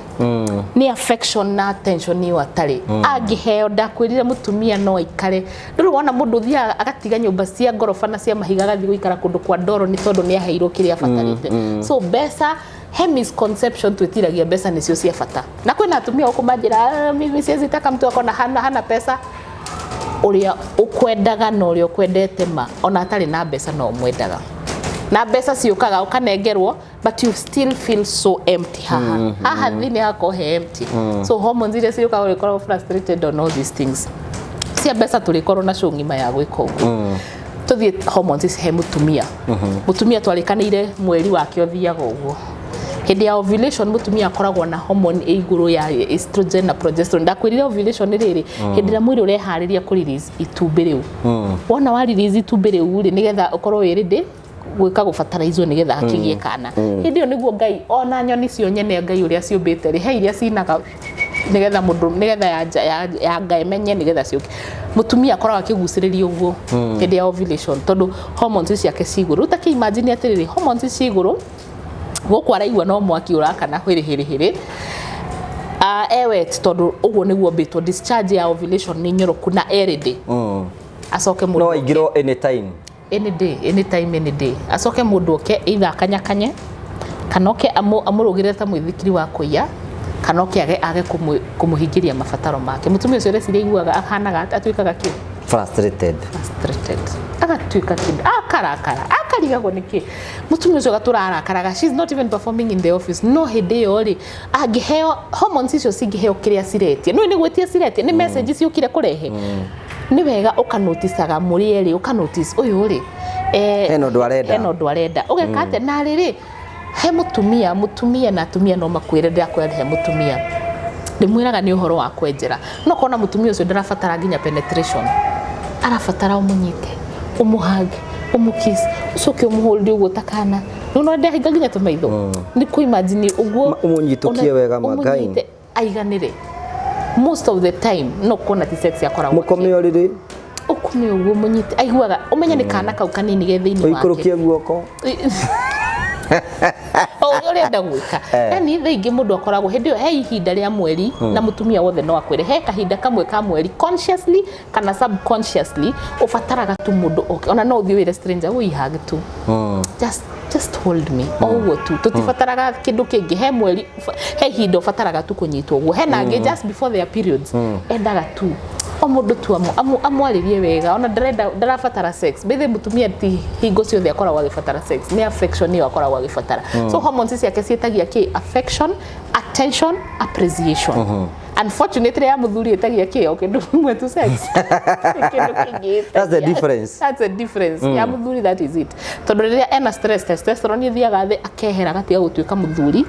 Speaker 1: nĩ affection na attention ĩyo atarĩ. Angĩheo, ndakwĩrire mũtumia no aikare. Ndũrĩ wona mũndũ ũthiaga agatiga nyũmba cia ngoroba na cia mahiga agathiĩ gũikara kũndũ kwa ndoro nĩ tondũ nĩ aheirwo kĩrĩa abatarĩte. So mbeca, he misconception twĩtiragia mbeca nĩcio cia bata, na kwĩna atumia gũkũ manjĩra, "Ah, mimi siwezi taka mtu akona hana pesa." Ũrĩa ũkwendaga na ũrĩa ũkwendete ma ona atarĩ na mbeca no ũmwendaga, na mbeca ciũkaga ũkanengerwo, but you still feel so empty haha haha thĩinĩ hakorwo he empty. So hormones iria ciũkaga ũrĩkoragwo frustrated on all these things. Cia mbeca tũrĩkorwo na show ng'ima ya gwĩka ũguo. Tũthiĩ hormones ici he mũtumia. Mũtumia twarĩkanĩire mweri wake ũthiaga ũguo. Hĩndĩ ya ovulation mũtumia akoragwo na hormone ĩ igũrũ ya estrogen na progesterone. Ndakwĩrire ovulation nĩ rĩrĩ, hĩndĩ ĩrĩa mwĩrĩ ũreharĩria kũ release itumbĩ rĩu. Wona wa release itumbĩ rĩu rĩ, nĩgetha ũkorwo wĩ ready gwĩka gũbataraizwo nĩgetha hakĩgĩe kana. Hĩndĩ ĩyo nĩguo Ngai ona nyoni cio nyene Ngai ũrĩa ciũmbĩte rĩ, he iria cinaga nĩgetha mũndũ nĩgetha ya nga ĩmenye nĩgetha ciũke. Mũtumia akoragwo akĩgucĩrĩria ũguo hĩndĩ ya ovulation tondũ hormones ciake ci igũrũ. Rĩu ta kĩ imagine atĩrĩrĩ, hormones ci igũrũ, gũkũ araigua no mwaki ũrakana hĩrĩ hĩrĩ hĩrĩ. E wet tondũ ũguo nĩguo mbĩtwo, discharge ya ovulation nĩ nyoroku na e ready. Acoke mũndũ
Speaker 2: No
Speaker 1: oke.
Speaker 2: Aingĩrwo anytime.
Speaker 1: Any day, anytime, any day. Acoke mũndũ oke either akanyakanye kana oke amũrũgĩre ta mũithikiri wa kũiya, kana oke age kũmũhingĩria mabataro make. Mũtumia ũcio ũreciria aiguaga ahanaga atuĩkaga kĩ?
Speaker 2: Frustrated.
Speaker 1: Frustrated, agatuĩka kĩndũ, akarakara, akarigagwo nĩkĩ mũtumia ũcio agatũra arakaraga. She's not even performing in the office. No hĩndĩ ĩyo rĩ, angĩheo hormones icio, cingĩheo kĩrĩa ciretia, nĩ gwĩtia ciretia, nĩ message ciũkire kũrehe. Nĩ wega ũkanoticaga mũrĩ erĩ, ũkanotice ũyũ rĩ,
Speaker 2: Hena ũndũ arenda.
Speaker 1: Hena ũndũ arenda, ũgeka atĩa? Na rĩrĩ, he mũtumia, mũtumia na atumia no makwĩre, ndĩrakwĩra he mũtumia ndĩmwĩraga nĩ ũhoro wa kwenjera, no kona mũtumia ũcio ndarabatara nginya penetration, arabatara ũmũnyite, ũmũhange, ũmũkiss, ũcoke ũmũhũrĩre ũguo ta kana rĩu no ndahinga nginya tũmaitho nĩ kũ imagine ũguo.
Speaker 2: Ũmũnyitũkie wega ma Ngai.
Speaker 1: Ũmũnyite aiganĩre. Most of the time no kuona ti sex akoragwo.
Speaker 2: Mũkome ũrĩrĩ.
Speaker 1: Ũkome ũguo, mũnyite, aiguaga ũmenye nĩ kana kau kanini ge thĩinĩ wake.
Speaker 2: Ũikũrũkie guoko.
Speaker 1: O ũrĩa ũrenda gwĩka. Yani thaa ingĩ mũndũ akoragwo hĩndĩ ĩyo he ihinda rĩa mweri, na mũtumia wothe no akwĩre he kahinda kamwe ka mweri, consciously kana subconsciously, ũbataraga tu mũndũ oke, ona no ũthiĩ wĩre stranger, wũi hug tu, just hold me, o ũguo tu, tũtibataraga kĩndũ kĩngĩ. He mweri, he ihinda ũbataraga tu kũnyitwo ũguo. Hena angĩ just before their periods endaga tu o mũndũ tu amwarĩrie wega, ona ndarenda, ndarabatara sex. Bethe mũtumia ti hingo ciothe akoragwo agĩbatara sex, nĩ affection ĩyo akoragwo agĩbatara. So hormones ciake ciĩtagia kĩ? Affection, attention, appreciation. Unfortunately ya mũthuri ĩtagia kĩ? O kĩndũ kĩmwe tu, sex. Kĩndũ kĩngĩ
Speaker 2: That's the
Speaker 1: ĩtagia.
Speaker 2: Difference.
Speaker 1: That's the difference ya mũthuri, that is it. Tondũ rĩrĩa ena stress, testosterone ĩthiaga thĩ, akehera, agatiga gũtuĩka mũthuri,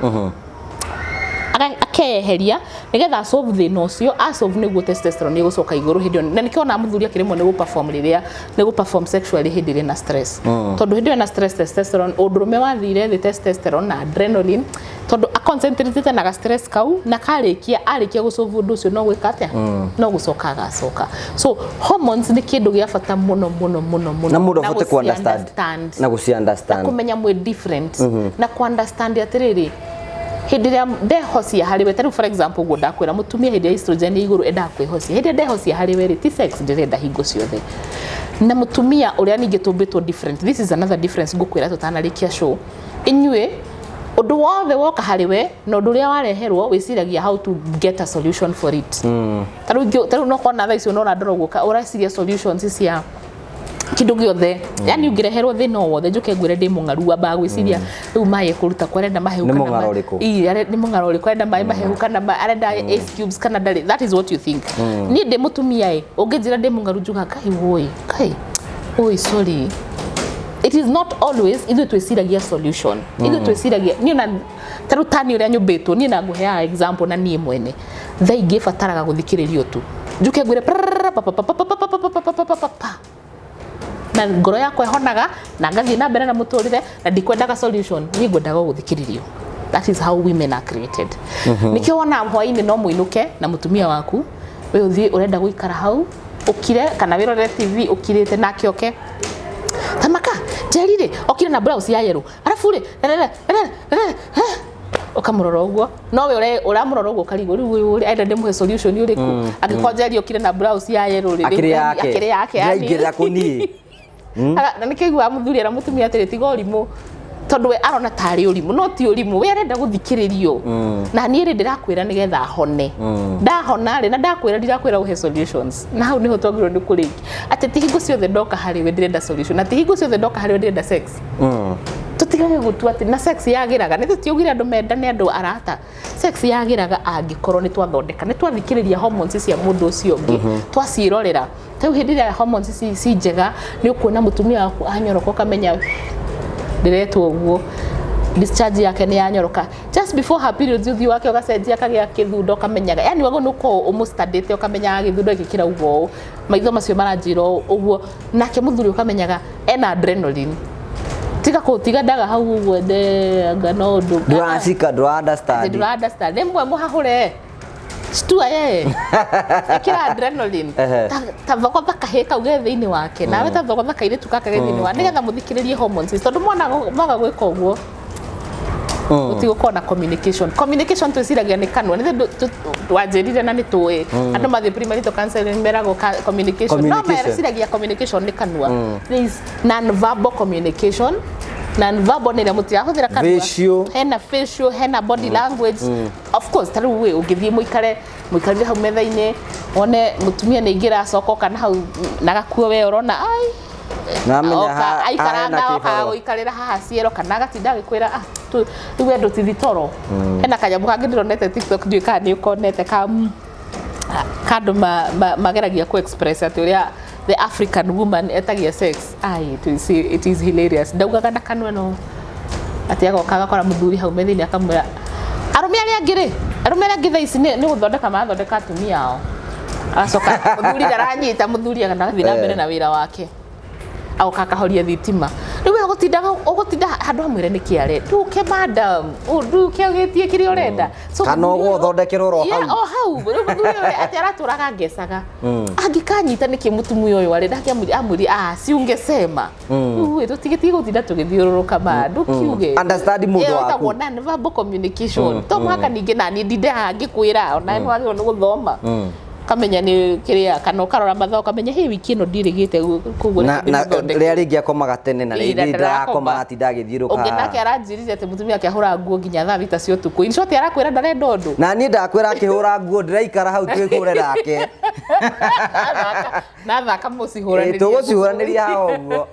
Speaker 1: akeyeheria nigetha asolve thĩna ũcio. Asolve nĩguo testosterone ĩgũcoka igũrũ hĩndĩ ĩyo, na nĩkĩo ona mũthuri akĩremwo nĩ gũperform rĩrĩa nĩ gũperform sexually hĩndĩ ĩrĩa ena stress, tondũ hĩndĩ ĩyo ena stress, testosterone, ũndũrũme wathire thĩ, testosterone na adrenaline, tondũ aconcentrate na ga stress kau, na karĩkia, arĩkia gũsolve ũndũ ũcio, no gwĩka atĩa? No gũcoka agacoka. So hormones nĩ kĩndũ gĩa bata mũno mũno mũno mũno.
Speaker 2: Na mũndũ abote ku understand.
Speaker 1: Gũci-understand.
Speaker 2: Na gũci understand.
Speaker 1: Kũmenya mwĩ different na ku understand atĩrĩrĩ, hĩndĩ ĩrĩa ndehocia harĩ we, ta rĩu for example ũguo ndakwĩra, mũtumia hĩndĩ ya estrogen ĩ igũrũ endaga kwĩhocia. Hĩndĩ ĩrĩa ndehocia harĩ we rĩ, ti sex ndĩrenda hingo ciothe. Na mũtumia ũrĩa ningĩ tũmbĩtwo different, this is another difference ngũkwĩra tũtanarĩkia show. Inyuĩ ũndũ wothe woka harĩ we na ũndũ ũrĩa wareherwo, wĩciragia how to get a solution for it. Ta rĩu no kona thaa icio no ũrandora ũguo, ũreciria solutions cia kĩndũ gĩothe. Yani ũngĩreherwo thĩna o wothe, njũke ngwĩre ndĩ mũng'aru, wambaga gwĩciria rĩu maĩ ekũruta kũ, arenda mahehu
Speaker 2: Nĩ
Speaker 1: kana
Speaker 2: mũng'aro ũrĩkũ?
Speaker 1: Ii, nĩ mũng'aro ũrĩkũ, arenda maĩ mahehu kana arenda ice cubes kana ndarĩ. That is what you think. Niĩ ndĩ mũtumia ĩ, ũngĩnjĩra ndĩ mũng'aru, njuga kai woi, kai oi, sorry. It is not always ithuĩ twĩciragia solution. Ithuĩ twĩciragia, niĩ na ta rĩu tani ũrĩa nyũmbĩtwo niĩ, na ngũheaga example na niĩ mwene, thaa ingĩ bataraga gũthikĩrĩrio tu, njuke ngwĩre prrrr, pa, pa, pa, pa, pa, pa, pa, pa, pa, pa, pa, pa, pa, na ngoro yakwa ĩhonaga na ngathiĩ na mbere na mũtũrĩre, na ndikwendaga solution, niĩ ngwendaga gũthikĩrĩrio. That is how women are created. Nĩkĩo wona hwaĩ-inĩ no mũinũke na mũtumia waku, we ũthiĩ ũrenda gũikara hau ũkire kana wĩrorere TV ũkirĩte, nake oke tamaka njeri rĩ, okire na blouse ya yellow, arabu rĩ ũkamũrora ũguo, no we ũramũrora ũguo ũkarigwo rĩu ũyũ rĩ enda ndĩmũhe solution ũrĩkũ, angĩkorwo njeri okire na blouse ya yellow rĩ?
Speaker 2: Akĩrĩ yake.
Speaker 1: Akĩrĩ yake yani.
Speaker 2: Ndĩraingĩrĩra kũniĩ.
Speaker 1: Na nĩkĩo iguaga mũthuri era mũtumia atĩrĩ, tiga ũrimũ, tondũ we arona tarĩ ũrimũ, no ti ũrimũ, we arenda gũthikĩrĩrio. Na niĩ rĩ, ndĩrakwĩra nĩgetha hone, ndahona rĩ, na ndakwĩra, ndirakwĩra ũhe solutions. Na hau nĩho twagĩrĩirwo nĩ kũrĩkia atĩ ti hingo ciothe ndoka harĩ we ndĩrenda solution, na ti hingo ciothe ndoka harĩ we ndĩrenda sex. Tũtigage gũtua atĩ na sex yagĩraga nĩ tũtiugire andũ mendane, andũ arata. Sex yagĩraga angĩkorwo nĩ twathondeka, nĩ twathikĩrĩria hormones cia mũndũ ũcio ũngĩ, twaciĩrorera. Ta rĩu hĩndĩ ĩrĩa hormones ci njega, nĩ ũkuona mũtumia waku anyoroka, ũkamenya ndĩretwo ũguo, discharge yake nĩ yanyoroka. Just before her periods, ũthiũ wake ũgacenjia, akagĩa kĩthundo, ũkamenyaga, yani wagwo nĩ ũkorwo ũmũstandĩte, ũkamenyaga gĩthundo gĩkĩ kĩrauga ũũ, maitho macio maranjĩra ũũ ũguo. Nake mũthuri ũkamenyaga ena adrenaline, tiga kũtiga ndaga hau ũguo ndeanga no ũndũ.
Speaker 2: Ndũracika, ndũra understand.
Speaker 1: Ndũra understand. Rĩmwe mũhahũre, stua yeye, ĩkĩra adrenaline. Ta thogotha kahĩ kau ge thĩinĩ wake, nawe ta thogotha kairĩtu gaka ge thĩinĩ wa, nĩgetha mũthikĩrĩrie hormones, tondũ mwana mwaga gwĩka ũguo, gũtigũkorwo na communication. Communication twĩciragia nĩ kanua, nĩ wanjĩrire na nĩ tũĩ andũ mathiĩ premarital counseling meragwo communication no
Speaker 2: Communication.
Speaker 1: Meciragia communication nĩ kanua. There is non-verbal communication. Non-verbal nĩ ĩrĩa mũtirahũthĩra kanua.
Speaker 2: Facial.
Speaker 1: Hena facial, hena body language, of course. Ta rĩu wĩ ũngĩthiĩ mũikare, mũikarire hau metha-inĩ, wone mũtumia nĩ aingĩra, acoka oka na hau na gakuo, we ũrona ai
Speaker 2: Namenya
Speaker 1: oka aikaranga
Speaker 2: hena
Speaker 1: oka
Speaker 2: kĩbaro.
Speaker 1: gũikarĩra haha ciero, kana agatinda agĩkwĩra, "Ah, rĩu we ndũtithi toro." Hena kanyamũ kangĩ ndĩronete TikTok, ndiũĩ kana nĩ ũkonete, ka kandũ mageragia ku express atĩ ũrĩa the African woman etagia sex. Ai, it is hilarious. Ndaugaga na kanua, no atĩ agoka agakora mũthuri hau metha-inĩ, akamwĩra, "Arũme arĩa angĩ rĩ, arũme arĩa angĩ thaa ici nĩ gũthondeka marathondeka atumia ao." Agacoka mũthuri ndaranyita, mũthuri agathiĩ na mbere na wĩra wake, agoka akahoria thitima. Rĩu we ũgũtinda handũ hamwĩre nĩkĩ are nduke, madam, nduke ũgĩtie kĩrĩa ũrenda. So
Speaker 2: Kana
Speaker 1: mũthuri ũyũ-
Speaker 2: ũgũthondekerwo oro
Speaker 1: Yeah,
Speaker 2: hau.
Speaker 1: o hau. Rĩu mũthuri ũyũ atĩ aratũraga ngecaga angĩkanyita nĩkĩ mũtumia ũyũ arĩ ndake amwĩri, "Ah, si ungesema." Rĩu ĩ, tũtigĩtige gũtinda tũgĩthiũrũrũka ma ndũkiuge.
Speaker 2: Understand mũndũ
Speaker 1: Ĩyo
Speaker 2: waku.
Speaker 1: ĩtagwo non-verbal communication. To mũhaka ningĩ naniĩ ndinde haha ngĩkwĩra, ona nĩ wagĩrĩirwo nĩ gũthoma, ũkamenya nĩ kĩrĩa, kana ũkarora mathaa, ũkamenya hĩ, wiki ĩno ndirĩgĩte, koguo
Speaker 2: na
Speaker 1: reke
Speaker 2: na
Speaker 1: ndĩmũthondeke.
Speaker 2: rĩrĩa rĩngĩ akomaga tene na
Speaker 1: Ĩ, na
Speaker 2: rĩngĩ ndarakoma,
Speaker 1: ndarakoma.
Speaker 2: aratinda agĩthiũrũka.
Speaker 1: Ũngĩ nake aranjĩrire atĩ mũtumia ake ahũra nguo nginya thaa 6 cia ũtukũ. In short, arakwĩra ndarenda ũndũ.
Speaker 2: Na niĩ ndakwĩra akĩhũra nguo ndĩraikara hau twĩhũre nake.
Speaker 1: Na thaka mũcihũranĩrie.
Speaker 2: Tũgũcihũranĩria haha ũguo,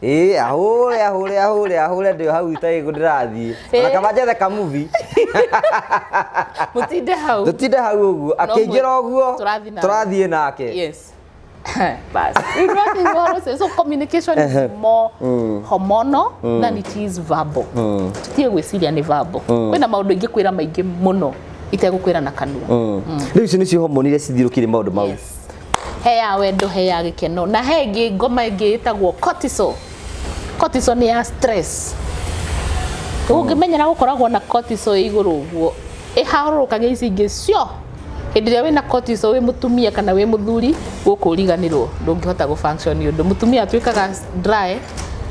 Speaker 2: ĩĩ, ahũre ahũre ahũre ahũre, ndĩ hau itarĩ ndĩrathiĩ ona kaba njethe kamuvi.
Speaker 1: Mũtinde hau.
Speaker 2: Tũtinde hau ũguo akĩingĩra ũguo.
Speaker 1: Tũrathiĩ nake.
Speaker 2: Tũrathiĩ nake.
Speaker 1: Yes, bas. Rĩu nĩwakĩigua ũhoro ũcio. So communication is more hormonal than it is verbal. Tũtige gwĩciria nĩ verbal. Kwĩna maũndũ ingĩkwĩra maingĩ mũno itegũkwĩra na kanua.
Speaker 2: Rĩu icio nĩcio homoni iria cithiũrũkĩire maũndũ mau.
Speaker 1: Yes. He ya wendo, he ya gĩkeno, na he ĩngĩ ngoma ĩngĩ ĩtagwo cortisol. Cortisol nĩ ya stress. Ũngĩmenyera gũkoragwo na cortisol ĩ igũrũ ũguo, ĩharũrũkagia ici ingĩ cio. Hĩndĩ ĩrĩa wĩna cortisol, wĩ mũtumia kana wĩ mũthuri, gũkũ ũriganĩrwo ndũngĩhota gũ function ũndũ. Mũtumia atuĩkaga dry,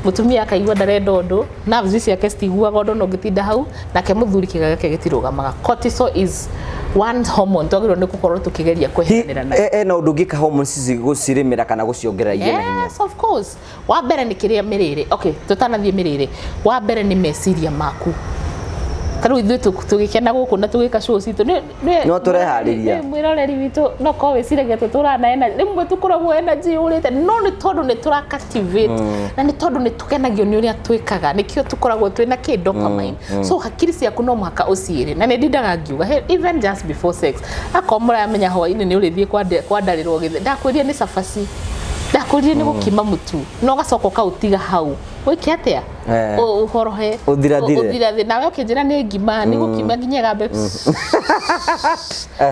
Speaker 1: mũtumia akaigua ndarenda ũndũ, nerves ciake citiguaga ũndũ na ũngĩtinda hau. Nake mũthuri kĩga gĩake gĩtirũgamaga. Cortisol is one hormone twagĩrĩirwo nĩ gũkorwo tũkĩgeria kweheranĩra nayo.
Speaker 2: Ena ũndũ ũngĩka hormones ici gũcirĩmĩra kana gũciongerera igĩe na hinya?
Speaker 1: Yes, of course. Wa mbere nĩ kĩrĩa mĩrĩre. Okay, tũtanathiĩ mĩrĩre, wa mbere nĩ meciria maku. Ta rĩu ithuĩ tũgĩkena gũkũ na tũgĩka show citũ
Speaker 2: No tũreharĩria.
Speaker 1: Mwĩroreri witũ no korwo wĩciragia tũtũraga na energy, rĩmwe tũkoragwo energy yũrĩte, no nĩ tondũ nĩ tũra cultivate na nĩ tondũ nĩ tũkenagio nĩ ũrĩa twĩkaga, nĩkĩo tũkoragwo twĩna kĩ dopamine. So hakiri ciaku no mũhaka ũciĩre, na nĩ ndindaga ngiuga, hey, even just before sex, akorwo mũramenya hwaĩ-inĩ nĩ ũrĩthiĩ kwandarĩrwo gĩthĩ, ndakwĩrire nĩ cabaci, ndakwĩrire nĩ gũkima mũtu, na ũgacoka ũkaũtiga hau wĩke atĩa? Ũhorohe.
Speaker 2: Ũthirathire.
Speaker 1: Ũthirathire. Nawe ũkĩnjĩra nĩ ngima, nĩ gũkima nginya ĩgambe,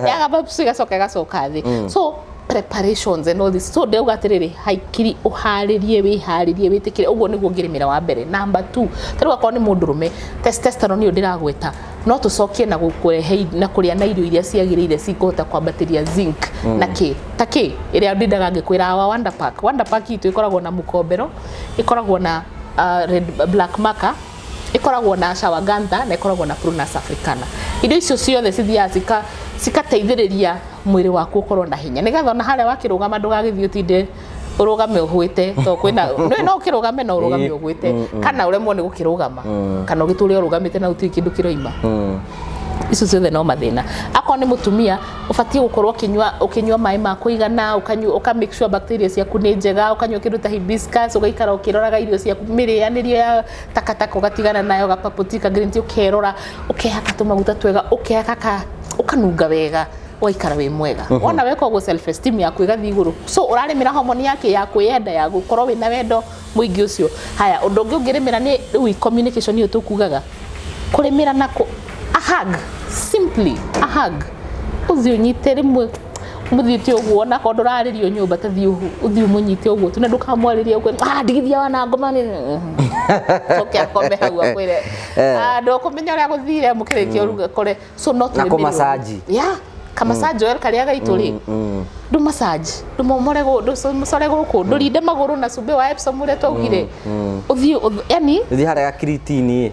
Speaker 1: yagamba ĩgacoka ĩgacoka thĩ. So preparations and all this. So ndauga atĩrĩrĩ, hakiri ũharĩrie, wĩharĩrie, wĩtĩkĩre ũguo nĩguo ngĩrĩmĩra. Wa mbere. Number two, ta rĩu akorwo nĩ mũndũrũme, testosterone nĩyo ndĩragweta, no tũcokie na gũkũrehe na kũrĩa na irio iria ciagĩrĩire cikũhota kwambatĩria zinc na kĩ ta kĩ ĩrĩa ndindaga ngĩkwĩra wa Wonder Pack. Wonder Pack itũ ĩkoragwo na mũkombero, ĩkoragwo na red black marker, ĩkoragwo na ashwagandha, na ĩkoragwo na Prunus africana. Indo icio ciothe cithiaga cikateithĩrĩria mwĩrĩ waku ũkorwo na hinya, nĩgetha ona harĩa wakĩrũgama ndũgagĩthiĩ ũtinde ũrũgame ũhwĩte, to kwĩna no ũkĩrũgame, no ũrũgame ũgwĩte, kana ũremwo nĩ gũkĩrũgama, kana ũgĩtũre ũrũgamĩte na gũtirĩ kĩndũ kĩroima. Icio ciothe no mathĩna. Akorwo nĩ mũtumia, ũbatiĩ gũkorwo ũkĩnyua maĩ ma kũigana, ũkanyua, ũka make sure bacteria ciaku nĩ njega, ũkanyua kĩndũ ta hibiscus, ũgaikara ũkĩroraga irio ciaku, mĩrĩanĩrie ya takataka ũgatigana nayo, ga purple tea, ka green tea, ũkerora, ũkehaka tũmaguta twega, ũkehaka ka ũkanunga wega, ũgaikara wĩ mwega. Wona weka ũguo, self esteem yaku ĩgathiĩ igũrũ. So ũrarĩmĩra hormone yake ya kwĩyenda, ya gũkorwo wĩna wendo mũingĩ ũcio. Haya, ũndũ ũngĩ ũngĩrĩmĩra nĩ rĩu communication ĩyo tũkugaga, kũrĩmĩra na a hug, simply a hug. Ũthiĩ ũnyite rĩmwe mũthiĩte ũguo, onakorwo ndũrarĩrio nyũmba, ta thiĩ ũthiĩ ũmũnyite ũguo tu, na ndũkamwarĩrie ũguo, "Ah, ndigithia wana ngoma nĩ coke akome hau," akwĩre, "Ah, ndũkũmenya ũrĩa gũthire mũkĩrĩkia ũruga kore." So no
Speaker 2: Na
Speaker 1: tũrĩmĩre ũguo.
Speaker 2: Kũmassage.
Speaker 1: Yeah, kamassage oil karĩa gaitũ rĩ, ndũ massage, ndũmomore, ndũmũcore gũkũ, ndũrinde magũrũ na cumbĩ wa Epsom ũrĩa twaugire, ũthiĩ yani
Speaker 2: Thiĩ harĩa gakiritini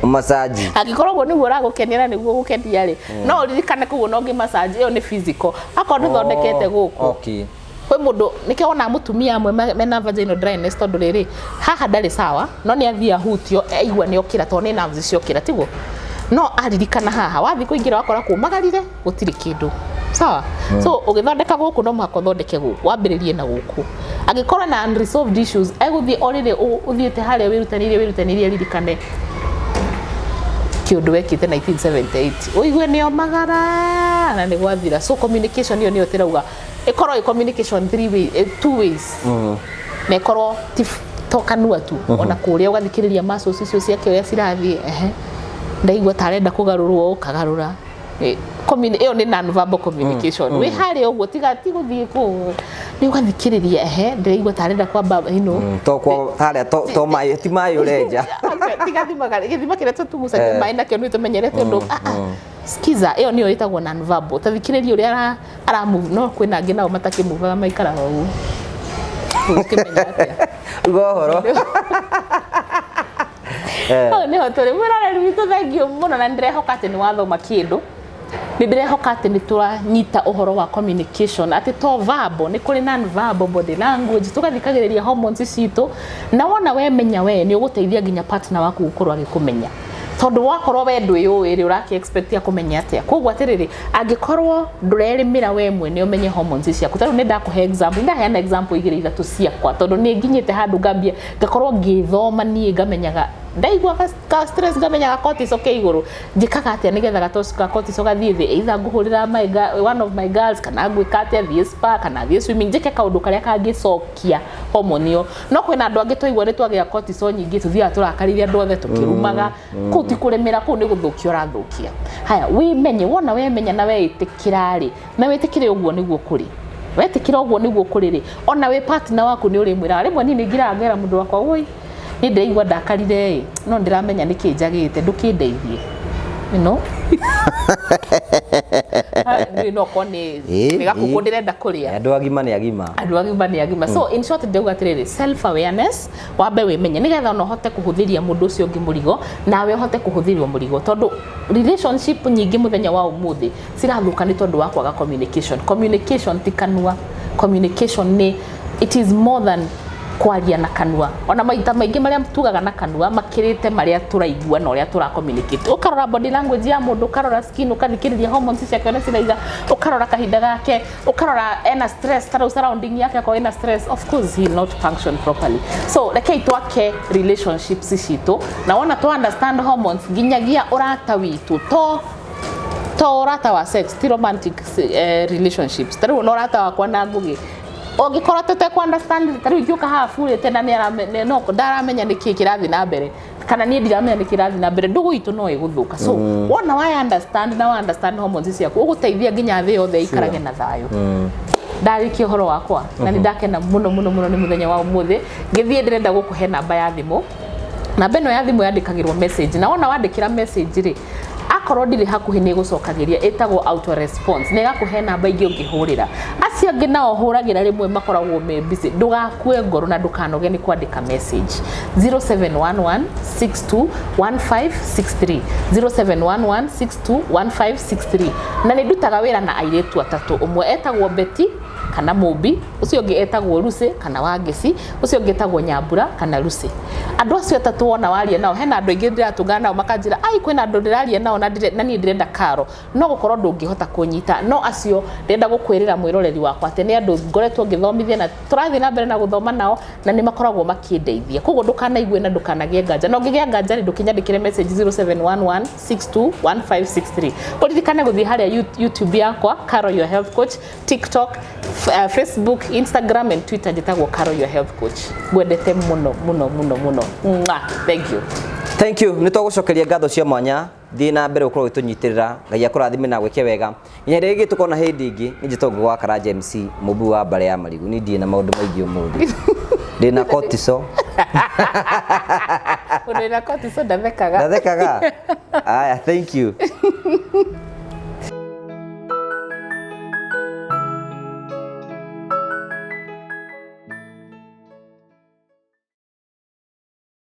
Speaker 2: massage.
Speaker 1: Angĩkorwo ũguo nĩguo ũragũkenia na nĩguo gũkenia rĩ, no ũririkane koguo no ngĩ massage ĩyo nĩ physical. Akorwo ndũthondekete gũkũ, kwĩ mũndũ nĩkĩo wonaga mũtumia amwe mena vaginal dryness, tondũ rĩrĩ haha ndarĩ sawa, no nĩ athiĩ ahutio aigua nĩ okĩra, tondũ nĩ nerves ciokĩra, tiguo? No aririkana haha wathiĩ kũingĩra wakora kũmagarire gũtirĩ kĩndũ sawa. So ũgĩthondeka gũkũ, no mũhaka ũthondeke gũkũ, wambĩrĩrie na gũkũ. Angĩkorwo na unresolved issues, egũthiĩ o rĩrĩ ũthiĩte harĩa wĩrutanĩirie, ririkane kĩũndũ wekĩte 1978, ũigue nĩo magara na nĩ gwathira. So communication ĩyo nĩyo tĩrauga ĩkorwo ĩ communication three way, two ways, na ĩkorwo ti to kanua tu, ona kũrĩa ũgathikĩrĩria muscles icio ciake ũrĩa cirathiĩ. Ehe, ndaigua ta arenda kũgarũrwo, ũkagarũra. Ĩyo nĩ non-verbal communication. Wĩ harĩa ũguo, tiga ti gũthiĩ kũu, nĩ ũgathikĩrĩria, ehe, ndĩraigua ta arenda kwamba.
Speaker 2: To kwa harĩa to maĩ, ti maĩ ũrenja.
Speaker 1: Tiga thimaga gĩthima kĩrĩa tũtugucagia maĩ nakĩo, nĩ tũmenyerete ũndũ. Ah, ah. Skiza ĩyo nĩyo ĩtagwo non-verbal. Tathikĩrĩria ũrĩa ara move. No kwĩna angĩ nao matakĩmuvaga, maikaraga ũguo. Ũngĩkĩmenya atĩa?
Speaker 2: Uga ũhoro.
Speaker 1: Hau nĩho tũrĩ, mwĩroreri witũ. Thank you mũno, na nĩndĩrehoka atĩ nĩ wathoma kĩndũ, nĩ ndĩrehoka atĩ nĩ tũranyita ũhoro wa communication, atĩ to verbal, nĩ kũrĩ non verbal body language, tũgathikagĩrĩria hormones citũ. Na wona wemenya we, nĩ ũgũteithia nginya partner waku gũkorwo agĩkũmenya, tondũ wakorwo we ndwĩyũĩ rĩ, ũraki expect ya kũmenya atĩa? Koguo atĩrĩrĩ, angĩkorwo ndũrerĩmĩra we mwene ũmenye hormones ciaku, tarĩu nĩ ndakũhe example, ndaheana example igĩrĩ ithatũ ciakwa, tondũ nĩ nginyĩte handũ ngambia ngakorwo ngĩthoma niĩ, ngamenyaga ndaigua ka stress, ngamenyaga cortisol ke igũrũ, njĩkaga atĩa nĩgetha ka cortisol gathiĩ thĩ? Either ngũhũrĩra one of my girls, kana ngwĩka atĩa, thiĩ spa kana thiĩ swimming, njĩke kaũndũ karĩa kangĩcokia hormone ĩyo. No kwĩna andũ angĩ twaigua nĩ twagĩa cortisol nyingĩ, tũthiaga tũrakarĩire andũ othe, tũkĩrumaga. Kũu ti kũrĩmĩra, kũu nĩ gũthũkia ũrathũkia. Haya, wĩmenye. Wona wemenya na weĩtĩkĩra rĩ, na wĩtĩkĩre ũguo nĩguo kũrĩ, wetĩkĩra ũguo nĩguo kũrĩ rĩ, ona wĩ partner waku nĩ ũrĩmwĩraga. Rĩmwe niĩ nĩ ngiraga ngera mũndũ wakwa, "Woi, niĩ ndĩraigua ndakarire ĩ, no ndĩramenya nĩkĩ njagĩte, ndũkĩndeithie." Niĩ no korwo nĩ nĩ gakũkũ ndĩrenda kũrĩa.
Speaker 2: Andũ agima nĩ agima.
Speaker 1: Andũ agima nĩ agima. So in short, ndauga atĩrĩrĩ, self awareness, wambe wĩmenye nĩgetha ona ũhote kũhũthĩria mũndũ ũcio ũngĩ mũrigo, nawe ũhote kũhũthĩrio mũrigo, tondũ relationship nyingĩ mũthenya wa ũmũthĩ cirathũka nĩ tondũ wa kwaga communication. Communication ti kanua, communication nĩ, it is more than kwaria na kanua. Ona maita maingĩ marĩa tugaga na kanua makĩrĩte marĩa tũraigua na ũrĩa tũra communicate. Ũkarora body language ya mũndũ, ũkarora skin, ũkathikĩrĩria hormones ciake ũrĩa ciraiga, ũkarora kahinda gake, ũkarora ena stress, ta rĩu surrounding yake akorwo ena stress, of course he will not function properly. So rekei twake relationships citũ na wona twa understand hormones, nginyagia ũrata witũ, to ũrata wa sex, ti romantic relationships. Ta rĩu ona ũrata wakwa na Ngugi, ũngĩkorwo tũtekũ understand, ta rĩu ingĩũka haha burĩte na no ndaramenya nĩkĩ kĩrathiĩ na mbere, kana niĩ ndiramenya nĩkĩ kĩrathiĩ na mbere, ndũgũ itũ no ĩgũthũka. So wona wa understand na wa understand hormones ciaku, ũgũteithia nginya thĩ yothe ĩikarage na thayũ. Ndarĩkia ũhoro wakwa, na nĩ ndakena mũno mũno mũno nĩ mũthenya wa ũmũthĩ. Ngĩthiĩ, ndĩrenda gũkũhe namba ya thimũ. Namba ĩno ya thimũ yandĩkagĩrwo message, na wona wandĩkĩra message rĩ, akorwo ndirĩ hakuhĩ nĩ ĩgũcokagĩria, ĩtagwo auto response, na ĩgakũhe namba ingĩ ũngĩhũrĩra. Acio angĩ nao hũragĩra rĩmwe makoragwo me busy. Ndũgakue ngoro na ndũkanoge nĩ kwandĩka message. 0711 621563, 0711 621563. Na nĩ ndutaga wĩra na airĩtu atatũ. Ũmwe etagwo Betty. Kana Mũmbi, ũcio ũngĩ etagwo Lucy kana Wangeci, ũcio ũngĩ etagwo Nyambura kana Lucy. Andũ acio atatũ wona waria nao, hena andũ aingĩ ndĩratũngana nao makanjĩra, ai kwĩna andũ ndĩraria nao na na niĩ ndĩrenda Karo, no gũkorwo ndũngĩhota kũnyita, no acio ndĩrenda gũkwĩrĩra mwĩroreri wakwa atĩ nĩ andũ ngoretwo ngĩthomithia na tũrathiĩ na mbere na gũthoma nao na nĩ makoragwo makĩndeithia. Koguo ndũkanaigue na ndũkanagĩe nganja, na ũngĩgĩa nganja rĩ, ndũkĩnyandĩkĩre message 0711621563. Ũririkane gũthiĩ harĩa YouTube yakwa Caro Your Health Coach, TikTok, Facebook, Instagram and Twitter njĩtagwo Caro Your Health Coach. Ngwendete mũno mũno mũno mũno. Mwah. Thank you.
Speaker 2: Thank you. Nĩ twagũcokeria ngatho cia mwanya. Thiĩ na mbere gũkorwo ũgĩtũnyitĩrĩra. Ngai akũrathime na agwĩke wega. Nginya rĩrĩa rĩngĩ tũkona hĩndĩ ĩngĩ, niĩ njĩtagwo Ngũgĩ wa Karanja MC, mũmbi wa mbarĩ ya marigũ. Niĩ ndirĩ na maũndũ maingĩ ũmũthĩ. Ndĩna cortisol.
Speaker 1: Mũndũ wĩna cortisol ndathekaga.
Speaker 2: Ndathekaga. Aya, thank you.